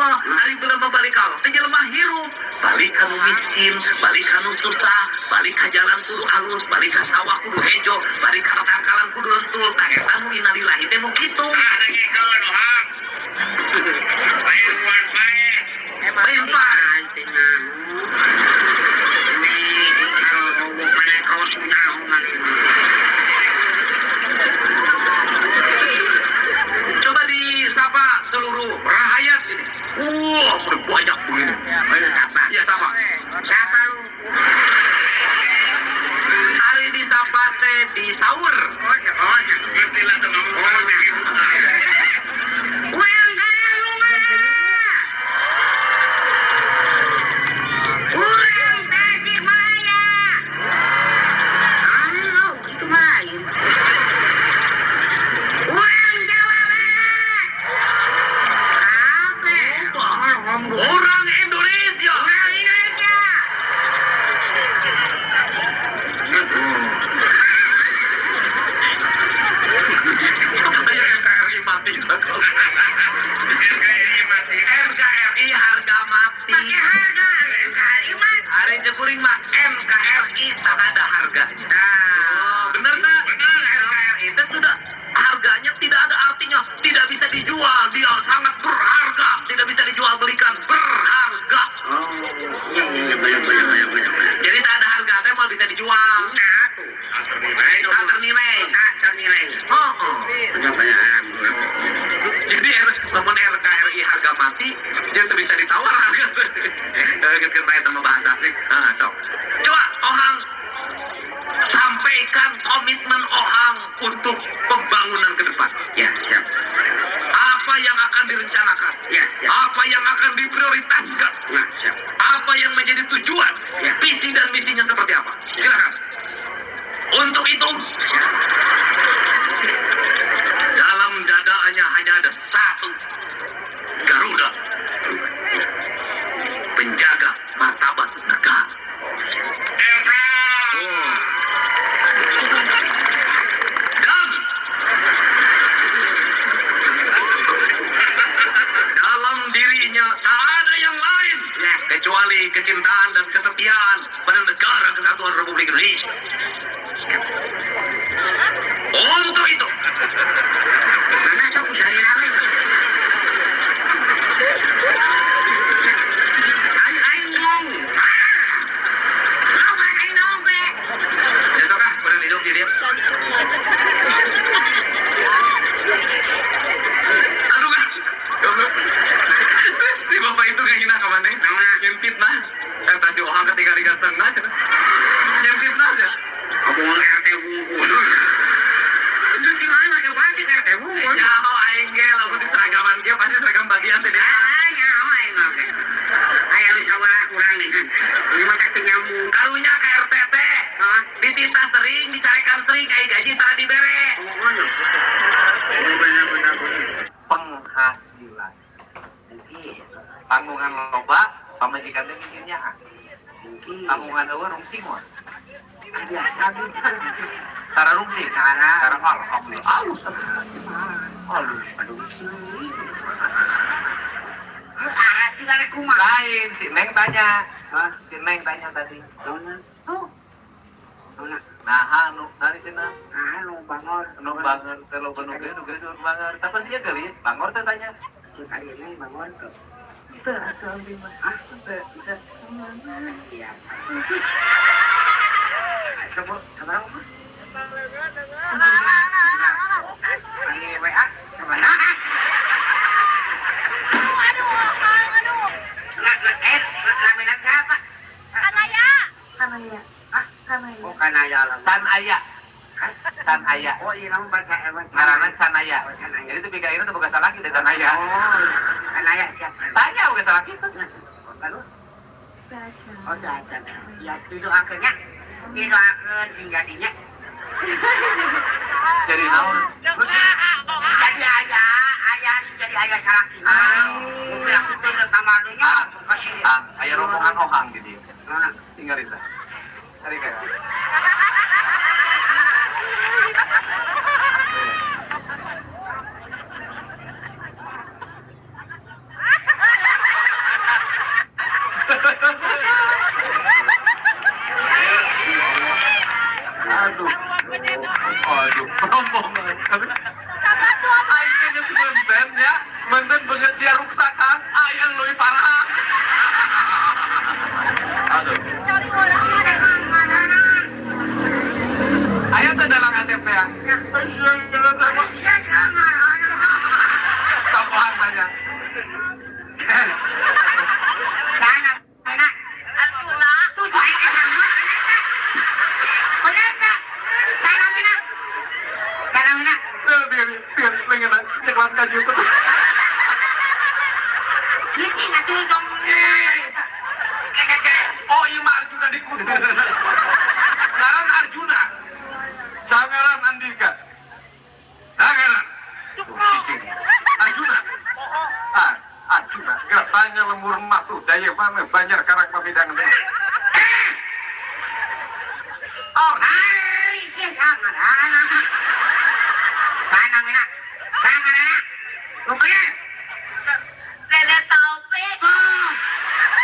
Allah. Ari jelema balik ka Allah teh jelema hirup, balik ka nu miskin, balik ka nu susah, balik ka jalan kudu alus, balik ka sawah kudu hejo, balik ka tangkalan kudu lentul. Tah eta nu innalillahi teh nu kitu. Ah, dengekeun Ohang. Lain wan bae. Lain pan. Coba disapa seluruh rakyat ini. Wah, banyak begini. Sapa. Ya sapa. Sapa lu. Hari disapa teh di sahur. Oh, ya, oh, ya. Istilah teu ngomong. Oh, ya. Urang Garalunga. Urang Tasikmalaya. Anu, itu mah lain. Urang Jawa Barat. Apa? Orang Indonesia. Urang Indonesia. Katanya NKRI mati. NKRI mati. NKRI harga mati. Pakai harga NKRI mati. Hari jekuring mah NKRI tak ada harganya. Nah, Oh, bener tak? Bener. NKRI itu sudah harganya tidak ada artinya, tidak bisa dijual, dia sangat berharga, tidak bisa dijual belikan, berharga. Oh, iya, iya, bener, bener, bener, bener, bener. Jadi tak ada harga, teh mah bisa dijual. Nah, tuh. Tak ternilai. Tak ternilai. Tak ternilai. Oh, oh. Bener, bener. Jadi lamun NKRI harga mati, dia tuh bisa ditawar harga. Geus bae teu bahasa. Heeh, sok. Coba Ohang sampaikan komitmen Ohang untuk pembangunan ke depan. Ya, siap. Apa yang akan direncanakan? Ya, siap. Apa yang akan diprioritaskan? Nah, siap. Apa yang menjadi tujuan? Ya. Visi dan misinya seperti apa? Silakan. Untuk itu, dalam dadanya hanya ada satu Garuda, penjaga martabat negara. Oh. Dan dalam dirinya tak ada yang lain Ya. kecuali kecintaan dan kesetiaan pada negara kesatuan Republik Indonesia. Untuk itu, Mana sok usah rame. Aing aing ngomong. Ah. Awas aing ngomong be. besok ah, kurang hidup di dia. Aduh kan, goblok. Si bapak itu kayak gini kemana? Nyempit nah. Eta si Ohang ketika diganteng nah, cenah. Nyempit nah cenah. Omongan RT wungkul. Itu tinggal make batik RT wungkul. Nyaho aing ge lamun di seragaman ge pasti seragam bagian teh dia. Ah, nyaho aing mah ge. Aya nu sawarah kurang nih. Ini mah teh nyambung. Karunya ka RT teh. Hah? Dititah sering, dicarekan sering, ai gaji tara dibere. Oh, no. Oh, bener bener bener. Penghasilan. Mungkin. Tanggungan loba, pamajikan teh mikirnya ah. Mungkin. Tanggungan eueuh rungsing mah. Ah, biasa gitu. Tara rungsing. Tara. Tara alhamdulillah. Alus. Alus. Aduh. Ah, tidak ada kumaha. Lain si Neng tanya. Hah? Si Neng tanya tadi. Naon? Tuh. Naon? Nah, nu dari cenah. Ah, nu bangor. Nu bangor teh loba nu geulis, nu geulis nu bangor. Tapi sia geulis, bangor teh tanya. Cek ayeuna bangor ke. Teu atuh abdi mah. Ah, Teu. teu. Siap. Coba sabaraha mah? Ayo WA sabaraha? Aduh, aduh, aduh. Laminan siapa? Kanaya. Kanaya. Hah? Kanaya. Oh, kanaya lah. Can aya. Hah? Can aya. Oh, iya nama baca baca. Ngaranna can aya. Oh, can aya. Jadi itu pikir itu boga salaki deh can aya. Oh, kanaya siap. Tanya boga salaki itu. Nah, lalu Baca. oh, dah, siap didoakeun nya. Didoakeun sing jadinya. Jadi naon? Jadi ayah, ayah sing jadi ayah salaki. Mobil aku teh tamadunya kasih. Ah, aya rombongan Ohang di dieu. Mana? Tinggal itu. Cari kayak. Aduh. Aduh, rombongan. Aing teh geus menten ya, menten beungeut sia ruksakan, aya leuwih parah. Aduh. Aya teh dalang Asep teh ya. Tambahan banyak. Sana, sana. Arjuna. Tuh, sama. Bener tak? Sana, mina. Sana, mina. Kelas kaji itu. Licin atuh dong. Oh iya mah Arjuna dikutuk. Ngaran Arjuna. Sangaran Andika. Sangaran. Arjuna. Ah, Arjuna. Gerak tanya lemur matuh daya mana banyak karang pamidangan. Oh, hari sih sangaran. Sana, mina. Sangaran. Lu bener. Dede Taufik. Oh,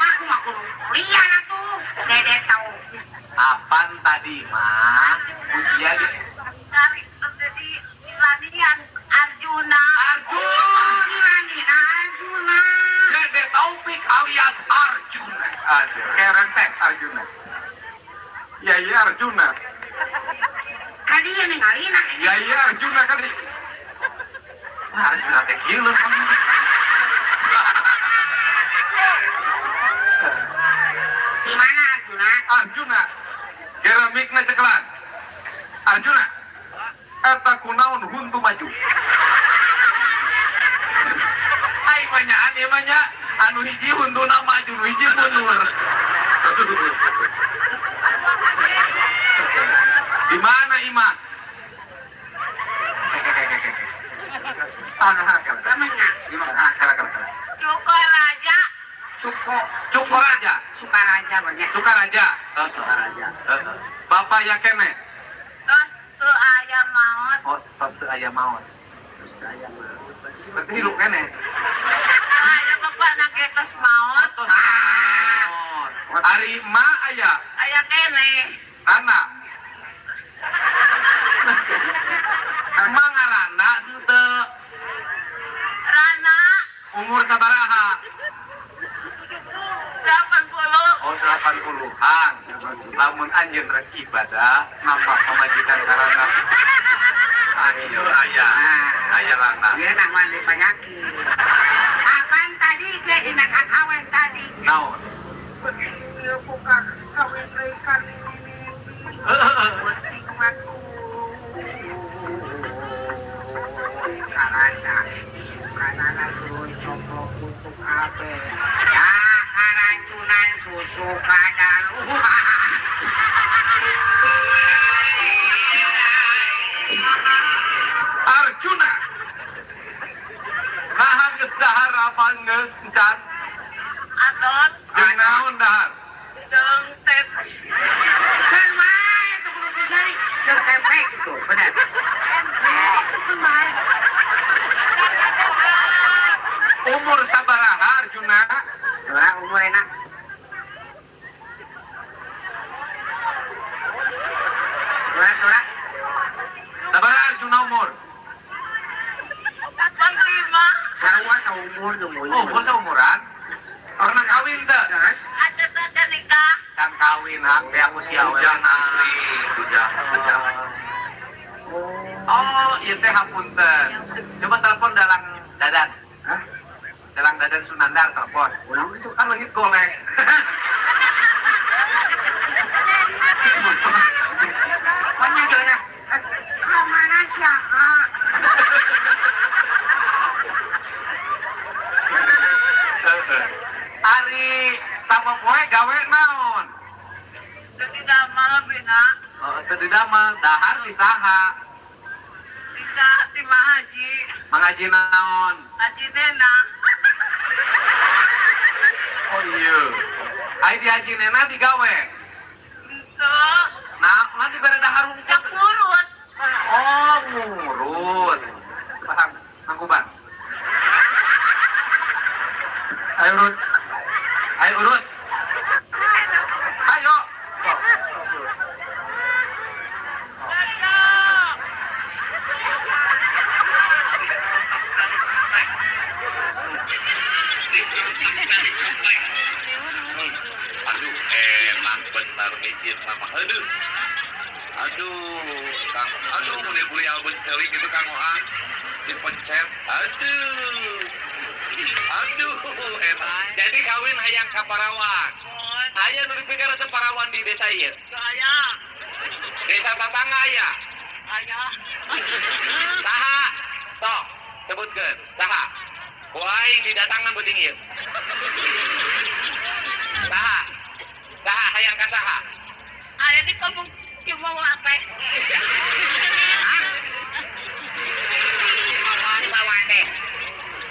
aku mah kudu kuliah atuh. Dede Taufik. Apaan tadi mah? Usia di Dari jadi Lanian Arjuna. Arjuna. Ini Arjuna. Dede Taufik alias Arjuna. Aduh, kayak tes Arjuna. Ya iya Arjuna. Kan dia ningalina. Ya iya Arjuna kan di. Nah, Arjuna teh kieu kan. Di mana Arjuna? Arjuna. Keramikna cekelan. Arjuna. Eta kunaon huntu maju. Ai manyaan ieu mah nya anu hiji huntuna maju, nu hiji mundur. Di mana Ima? Cukuraja. Cuko. Cukuraja. Sukaraja banyak. Sukaraja. Sukaraja. Bapak yakene. Tos teu aya maot. Oh, tos teu aya maot. Terus aya maot. Berarti hirup kene. Aya bapak na ge tos maot. Tos maot. Ari ma aya. Aya kene. Rana. Mangarana henteu. Rana. Umur sabaraha? 80. Oh, 80-an. Lamun anjeun rek ibadah nambah pamajikan karana. Ayo aya. Aya rana. Ieu nah mah deui penyakit. Akan tadi ge dina kakawen tadi. Naon? Ieu buka kawin deui ka mimpi. Penting mah karasa isukanana turun coplok untuk abe. Ya karacunan susu kadaluarsa. Arjuna. Naha geus dahar apa geus encan? Atos. Jeung naon dahar? Jeung tempe. Kan wae tuh kudu disari. Jeung tempe gitu, bener. Umur sabaraha Arjuna? Ora umur enak. Ora sora. Sabaraha Arjuna umur? 85. Sarua saumur jeung Oh, gua saumuran. Pernah kawin teu? Terus Ada teh nikah. Kan kawin hak teh usia bujang asli, bujang. Bujang. Oh, ieu teh hapunten. Coba telepon dalang Dadan. Hah? Dalang Dadan Sunandar telepon. Ulang itu Kan leungit golek. Banyak doanya. Kamana siapa? Ari sama poe gawe naon? Teu didamel bina. Oh, teu didamel, dahar di saha? Bisa ti Mahaji. Mangaji naon? Haji Nena. Oh iya. Ai di Haji Nena digawe. Henteu. Nah, mah dibere dahar hungkul. Cek ngurus. Oh, ngurut. Paham, Mangkuban. Ayo urut. Ayo urut. Ayo. Aduh, Kang. Aduh, mulai beli album celik itu Kang Oang dipencet. Aduh. Aduh, enak. Jadi kawin hayang ka Parawan. Aya nu dipikir resep parawan di desa ieu. Aya. Desa tetangga aya. Aya. Saha? Sok, sebutkeun. Saha? Ku aing didatangan beuting ieu. Saha? Saha hayang ka saha? Aya di kampung Cimawa teh. Cimawa teh.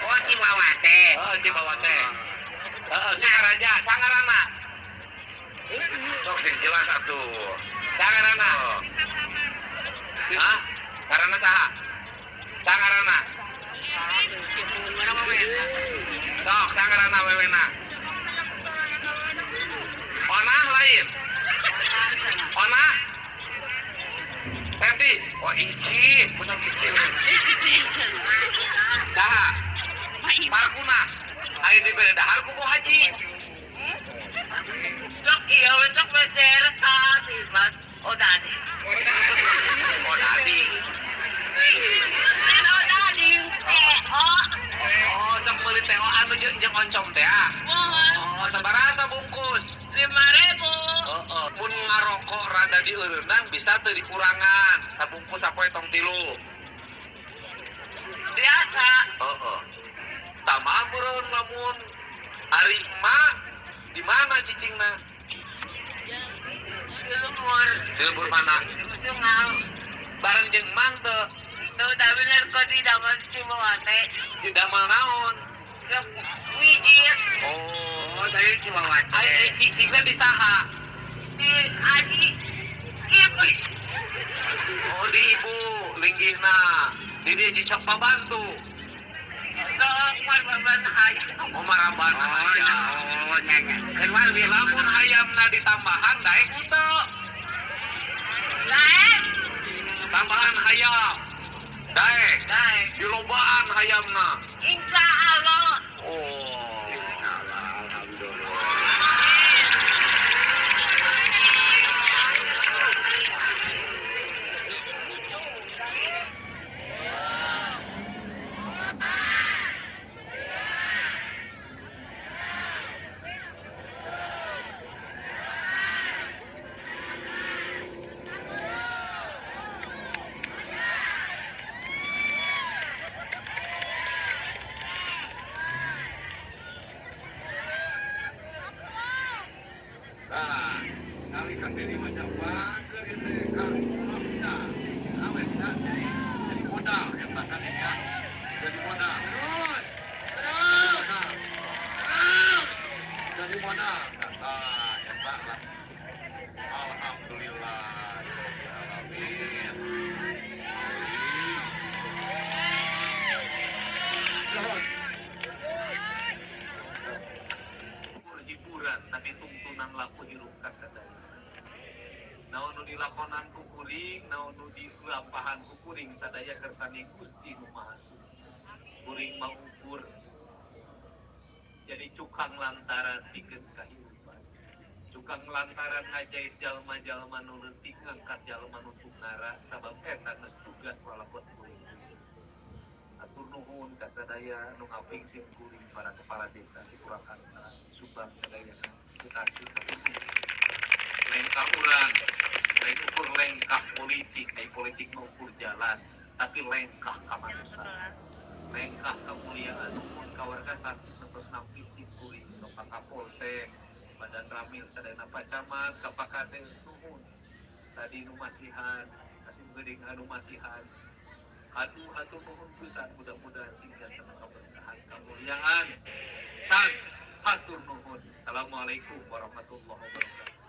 Oh, Cimawa teh. Oh, Cimawa teh. Heeh, Singaraja, sangarana. Sok sing jelas atuh. Sangarana. Hah? Karena saha? Sangarana. Sok sangarana wewena. Onah lain. Onah. Teti. Oh, Ici, bener Ici. Saha? Parkuna. Ayo dibere dahar ku haji. Sok iya besok beserta Mas. Oh dadi. Oh dadi. Oh dadi. TO. Oh, sok meuli TO anu jeung oncom teh ah. Oh, sabaraha sabungkus? 5.000. Heeh. Mun ngarokok rada dieureunnan bisa teu dikurangan. Sabungkus sapoe tong tilu. Biasa. Heeh. Tama meureun lamun ari emak di mana cicingna? Di lembur. Di lembur mana? Sungau. Bareng jeung mang teu? Teu, tapi kok di damel Cimawa teh. Di damel naon? Sok wijit. Oh, tadi di Cimawa teh. Ai cicingna di saha? Di Aji Ibu. Oh, di ibu linggihna. Di dieu cicok pabantu. Sok marbaban hayam. Oh, maramban hayam. Oh, nya nya. Keluar we lamun hayamna ditambahan daek henteu. Daek. Tambahan hayam. Daek. Daek. Dilobaan hayamna. Insya Allah. Oh. Insya Allah, alhamdulillah. Nah, kali Kang Deddy mah bager ieu teh Kang. Nah, awet ya. Jadi modal eta kan ya. Jadi modal. Terus. Terus. Terus. Jadi modal. Nah, eta lah. Alhamdulillah. Alamin. Hiburan tapi tungtunan laku hirup kasadaya. Naon nu dilakonan ku kuring, naon nu dilampahan ku kuring sadaya kersane Gusti nu Maha Suci. Kuring mah ukur jadi cukang lantaran pikeun kahirupan. Cukang lantaran ngajait jalma-jalma nu leutik ngangkat jalma nu tungara sabab eta geus tugas lalakon kuring. Atur nuhun ka sadaya nu ngaping sim kuring para kepala desa di Purwakarta, Subang sadaya Bekasi lengkah urang, lain ukur lengkah politik, ai politik mah ukur jalan, tapi lengkah kamanusiaan, lengkah kemuliaan. Nuhun ka warga Tasik terus nampi sim kuring ka Pak Kapolsek, Badan Ramil sadayana Pak Camat, ka Pak Kades nuhun. Tadi nu masihan, kasih geuning anu masihan. Aduh, aduh, nuhun pisan, mudah-mudahan sing janten kaberkahan kemuliaan. San, hatur nuhun. Assalamualaikum warahmatullahi wabarakatuh.